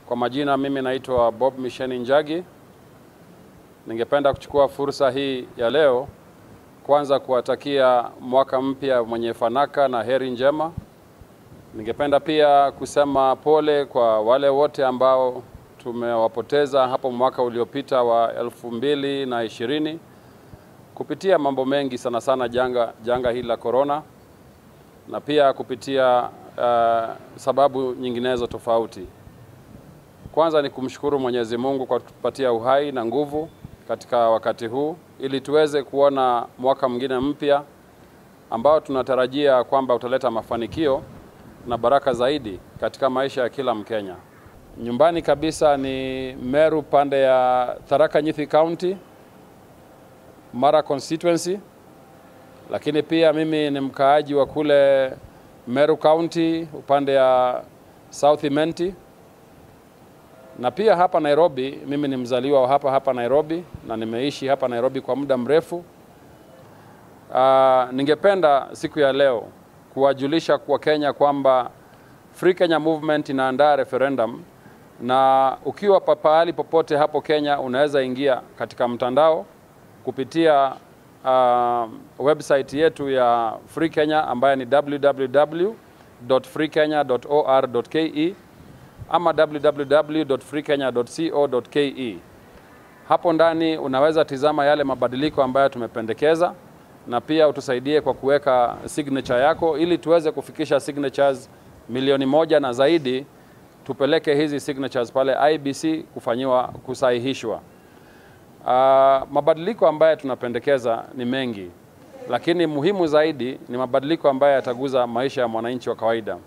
Kwa majina mimi naitwa Bob Misheni Njagi. Ningependa kuchukua fursa hii ya leo kwanza kuwatakia mwaka mpya mwenye fanaka na heri njema. Ningependa pia kusema pole kwa wale wote ambao tumewapoteza hapo mwaka uliopita wa 2020 kupitia mambo mengi, sana sana janga hili la corona, na pia kupitia sababu nyinginezo tofauti. Kwanza ni kumshukuru Mwenyezi Mungu kwa kutupatia uhai na nguvu katika wakati huu ili tuweze kuona mwaka mwingine mpya ambao tunatarajia kwamba utaleta mafanikio na baraka zaidi katika maisha ya kila Mkenya. Nyumbani kabisa ni Meru, pande ya Tharaka Nithi County, Mara constituency, lakini pia mimi ni mkaaji wa kule Meru County upande ya South Imenti, na pia hapa Nairobi. Mimi ni mzaliwa wa hapa Nairobi na nimeishi hapa Nairobi kwa muda mrefu. Ningependa siku ya leo kuwajulisha kwa Kenya kwamba Free Kenya Movement inaandaa referendum, na ukiwa pahali popote hapo Kenya unaweza ingia katika mtandao kupitia website yetu ya Free Kenya ambayo ni www.freekenya.or.ke ama www.freekenya.co.ke. Hapo ndani unaweza tizama yale mabadiliko ambayo tumependekeza, na pia utusaidie kwa kuweka signature yako ili tuweze kufikisha signatures 1,000,000 na zaidi. Tupeleke hizi signatures pale IBC kufanyiwa kusahihishwa. Mabadiliko ambayo tunapendekeza ni mengi, lakini muhimu zaidi ni mabadiliko ambayo yataguza maisha ya mwananchi wa kawaida.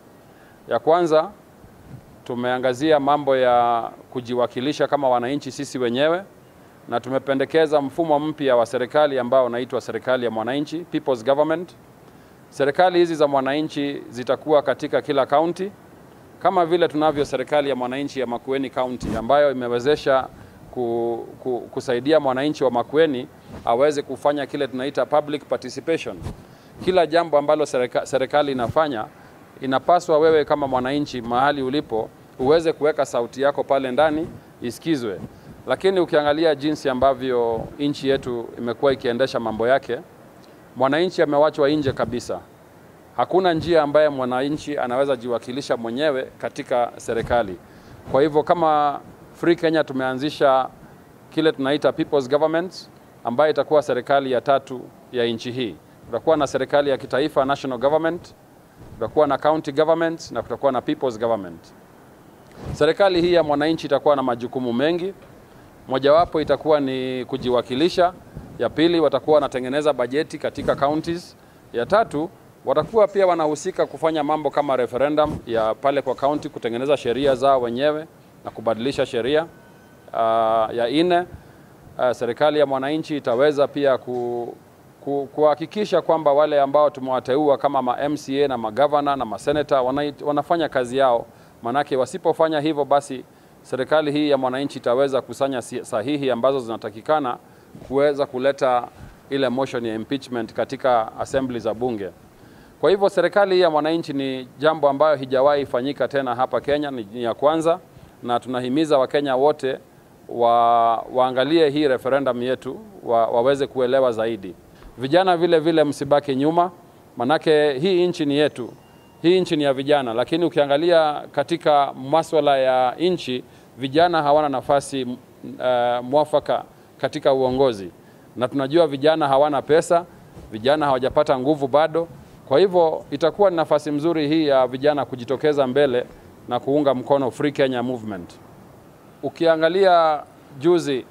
Ya kwanza, tumeangazia mambo ya kujiwakilisha kama wananchi sisi wenyewe, na tumependekeza mfumo mpya wa serikali ambao unaitwa serikali ya mwananchi, People's Government. Serikali hizi za mwananchi zitakuwa katika kila county, kama vile tunavyo serikali ya mwananchi ya Makueni County ambayo imewezesha kusaidia mwananchi wa Makueni aweze kufanya kile tunaita public participation. Kila jambo ambalo serikali inafanya, inapaswa wewe kama mwananchi mahali ulipo uweze kuweka sauti yako pale ndani isikizwe. Lakini ukiangalia jinsi ambavyo nchi yetu imekuwa ikiendesha mambo yake, mwananchi amewachwa nje kabisa. Hakuna njia ambaye mwananchi anaweza jiwakilisha mwenyewe katika serikali. Kwa hivyo kama Free Kenya tumeanzisha kile tunaita People's Government, ambayo itakuwa serikali ya tatu ya nchi hii. Kutakuwa na serikali ya kitaifa, national government, kutakuwa na county government, na kutakuwa na people's government. Serikali hii ya mwananchi itakuwa na majukumu mengi. Mojawapo itakuwa ni kujiwakilisha, ya pili watakuwa wanatengeneza bajeti katika counties, ya tatu watakuwa pia wanahusika kufanya mambo kama referendum ya pale kwa county, kutengeneza sheria zao wenyewe na kubadilisha sheria. Ya nne, serikali ya mwananchi itaweza pia kuhakikisha kwamba wale ambao tumewateua kama ma MCA na magavana na maseneta wanafanya kazi yao. Manake wasipofanya hivyo, basi serikali hii ya mwananchi itaweza kusanya sahihi ambazo zinatakikana kuweza kuleta ile motion ya impeachment katika assembly za bunge. Kwa hivyo serikali hii ya mwananchi ni jambo ambayo hijawahi fanyika tena hapa Kenya, ni ya kwanza, na tunahimiza Wakenya wote waangalie hii referendum yetu waweze kuelewa zaidi. Vijana vile vile msibaki nyuma, manake hii nchi ni yetu, hii nchi ni ya vijana, lakini ukiangalia katika masuala ya nchi, vijana hawana nafasi mwafaka katika uongozi. Na tunajua vijana hawana pesa, vijana hawajapata nguvu bado. Kwa hivyo itakuwa ni nafasi mzuri hii ya vijana kujitokeza mbele na kuunga mkono Free Kenya Movement. Ukiangalia juzi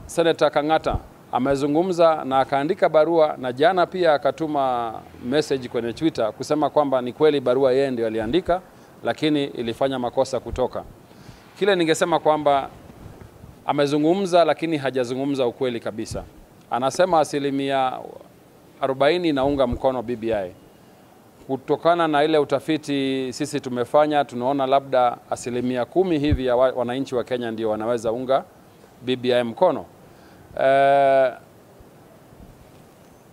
Senator Kang'ata amezungumza na akaandika barua, na jana pia akatuma message kwenye Twitter kusema kwamba ni kweli barua yeye ndio aliandika, lakini ilifanya makosa kutoka. Kile ningesema kwamba amezungumza lakini hajazungumza ukweli kabisa. Anasema 40% inaunga mkono BBI. Kutokana na ile utafiti sisi tumefanya, tunaona labda 10% hivi ya wananchi wa Kenya ndio wanaweza unga BBI mkono.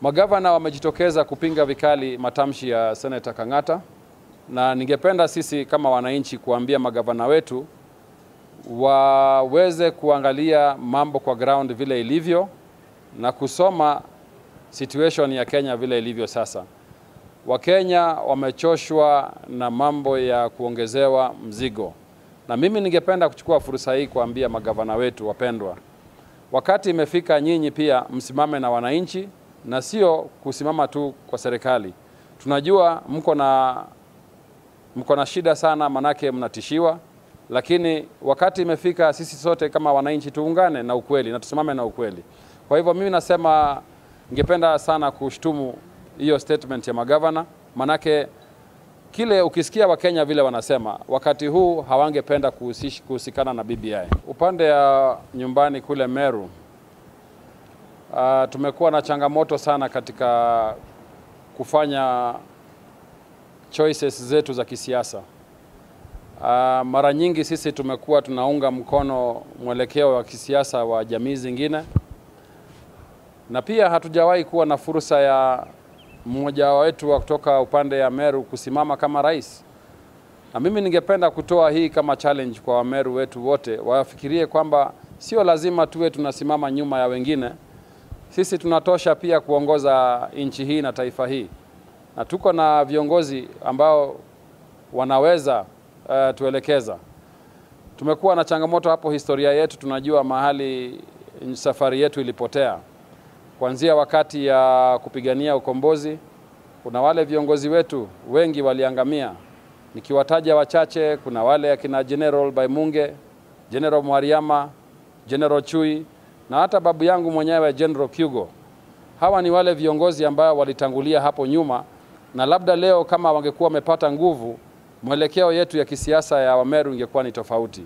Magavana wamejitokeza kupinga vikali matamshi ya Senator Kang'ata, na ningependa sisi kama wananchi kuambia magavana wetu waweze kuangalia mambo kwa ground vile ilivyo na kusoma situation ya Kenya vile ilivyo sasa. Wakenya wamechoshwa na mambo ya kuongezewa mzigo. Na mimi ningependa kuchukua fursa hii kuambia magavana wetu wapendwa, wakati imefika nyinyi pia msimame na wananchi na sio kusimama tu kwa serikali. Tunajua mko na shida sana, manake mnatishiwa, lakini wakati imefika sisi sote kama wananchi tuungane na ukweli na tusimame na ukweli. Kwa hivyo mimi nasema ningependa sana kushtumu hiyo statement ya magavana, manake kile ukisikia Wakenya vile wanasema wakati huu hawangependa kuhusikana na BBI. Upande ya nyumbani kule Meru, tumekuwa na changamoto sana katika kufanya choices zetu za kisiasa. Mara nyingi sisi tumekuwa tunaunga mkono mwelekeo wa kisiasa wa jamii zingine, na pia hatujawahi kuwa na fursa ya mmoja wetu wa kutoka upande ya Meru kusimama kama rais. Na mimi ningependa kutoa hii kama challenge kwa Wameru wetu wote, wafikirie kwamba sio lazima tuwe tunasimama nyuma ya wengine. Sisi tunatosha pia kuongoza nchi hii na taifa hii. Na tuko na viongozi ambao wanaweza tuelekeza. Tumekuwa na changamoto hapo historia yetu, tunajua mahali safari yetu ilipotea. Kuanzia wakati ya kupigania ukombozi, kuna wale viongozi wetu wengi waliangamia. Nikiwataja wachache, kuna wale akina General Baimunge, General Mwariama, General Chui, na hata babu yangu mwenyewe General Kyugo. Hawa ni wale viongozi ambao walitangulia hapo nyuma, na labda leo kama wangekuwa wamepata nguvu, mwelekeo yetu ya kisiasa ya Wameru ingekuwa ni tofauti.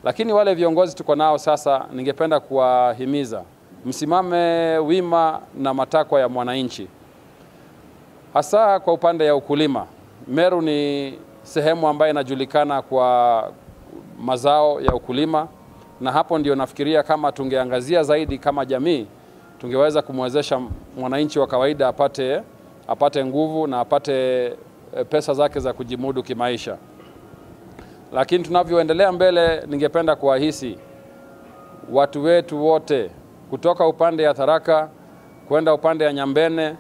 Lakini wale viongozi tuko nao sasa, ningependa kuwahimiza msimame wima na matakwa ya mwananchi, hasa kwa upande ya ukulima. Meru ni sehemu ambayo inajulikana kwa mazao ya ukulima, na hapo ndio nafikiria kama tungeangazia zaidi kama jamii, tungeweza kumwezesha mwananchi wa kawaida apate nguvu na apate pesa zake za kujimudu kimaisha. Lakini tunavyoendelea mbele, ningependa kuwahisi watu wetu wote kutoka upande ya Tharaka kwenda upande ya Nyambene,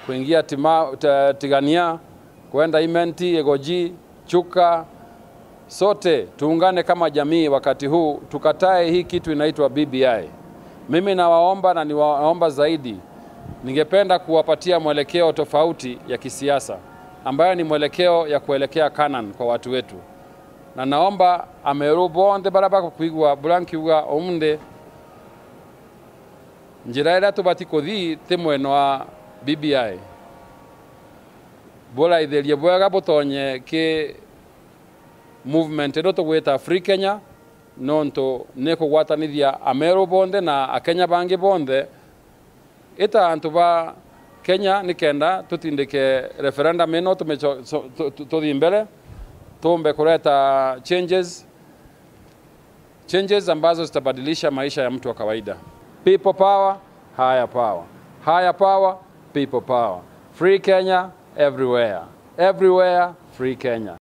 kuingia Tigania, kwenda Imenti, Egoji, Chuka, sote tuungane kama jamii wakati huu, tukatae hii kitu inaitwa BBI. Mimi nawaomba na niwaomba zaidi, ningependa kuwapatia mwelekeo tofauti ya kisiasa, ambayo ni mwelekeo ya kuelekea Canaan kwa watu wetu. Na naomba Ameru bonde baraba kuigwa bulankiuga omunde njira ira tubati kuthii ti mwena wa BBI, bũraithĩrie bwega bũtonye ki movement ĩno tũgwĩta Free Kenya, nontu nĩ kũgwatanithia Ameru bonthe na Akenya bangi bonthe ita antu ba Kenya nikenda tutindike referendum ĩno tuthi mbere tumbe kuleta changes ambazo zitabadilisha maisha ya mtu wa kawaida. People power, higher power. Higher power, people power. Free Kenya everywhere. Everywhere, free Kenya.